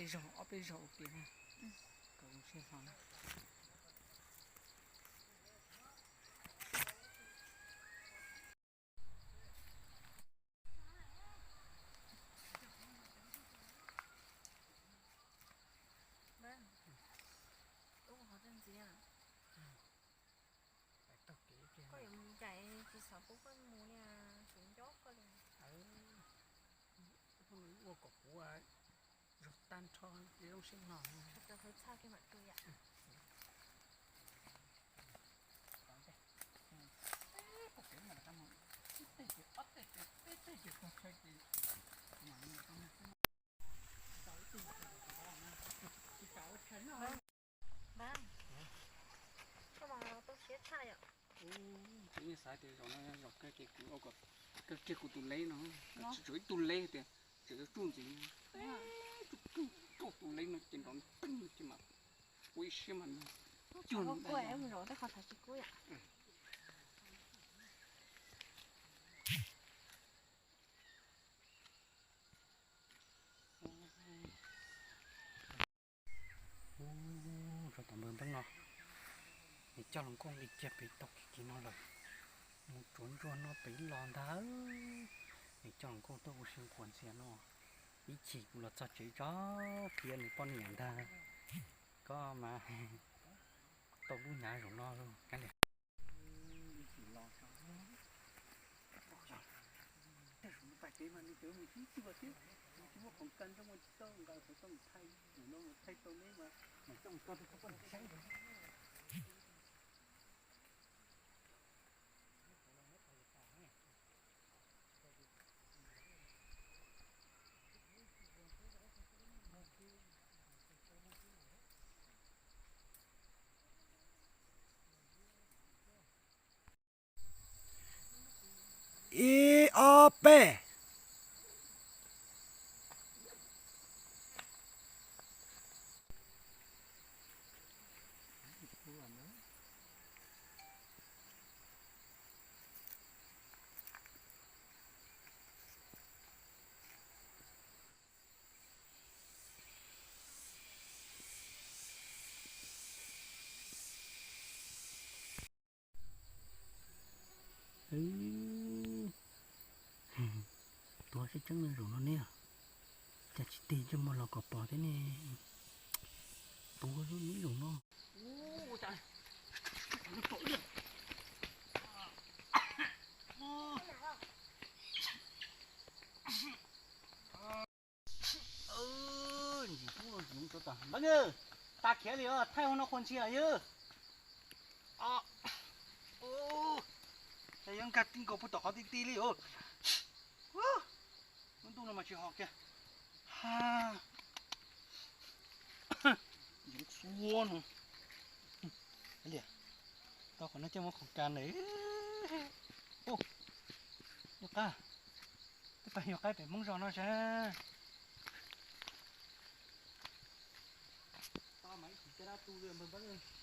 Peb zaug, ob peb zaug ua ke na. Kom zoo siab hlo na. Koj yuav mus ncaim tsis xav pub koj mus li, kuv nco koj li. Ua kom kuv zog tag nrho ces zoo siab no. Txhaj kiag mam tu yam. Koj mas tau siab tshaj yom. Kuv yeej xav tias zaum no yog zaum kawg kiag kuv, kawg kiag kuv tus leb no, tsis tshuav ib tug leb tias tseem yuav tsuj ntxiv, tsuj tus leb no ces nrov nteeg ces mas ua ib siab mas cuag no. Ub, rau tom npawg npeb no, nws coj hluas nkauj nqis kiag pem tau kiag no lawm, mus tsuav ntsuag no pem los ntag. Nws coj hluas nkauj tuaj ua si quas ntxias no, ib chim kuv los txog tsev tso khiav nws poj niam ntag. Koj mas tau lub hnyav zaum no kab li. Tej zaum pais kev mas nws tseem mus sib cuag thiab, nws tsis muaj khoom kas nrog mus tsis tau nqa xov tooj thaij, mus no mus thaij tau neb mas mas coj mus tso rau koj poj niam saib. Ib ob peb. Tuag tseeb tseeb li zaum no ne, cas tsis tig ntsej muag los kom pom thiab ne. Tuag li zaum no. Ntxim pub los tsis zoo tso tas. Npawg, tas khiav li os, thaij hauv no qhuas ntxhias yog. Yog nkag ti nkaus puag tom qhov ti ti li os. Lub ntuj no mas tsis hos kiag. Yoov xua no. Liam, tau qhov no coj muab qhov kas lawm. Yog qab, twb pais yog qaib pem Hmoob zos no sas. Tau mas ib chim caj dab tu li npawg Npab.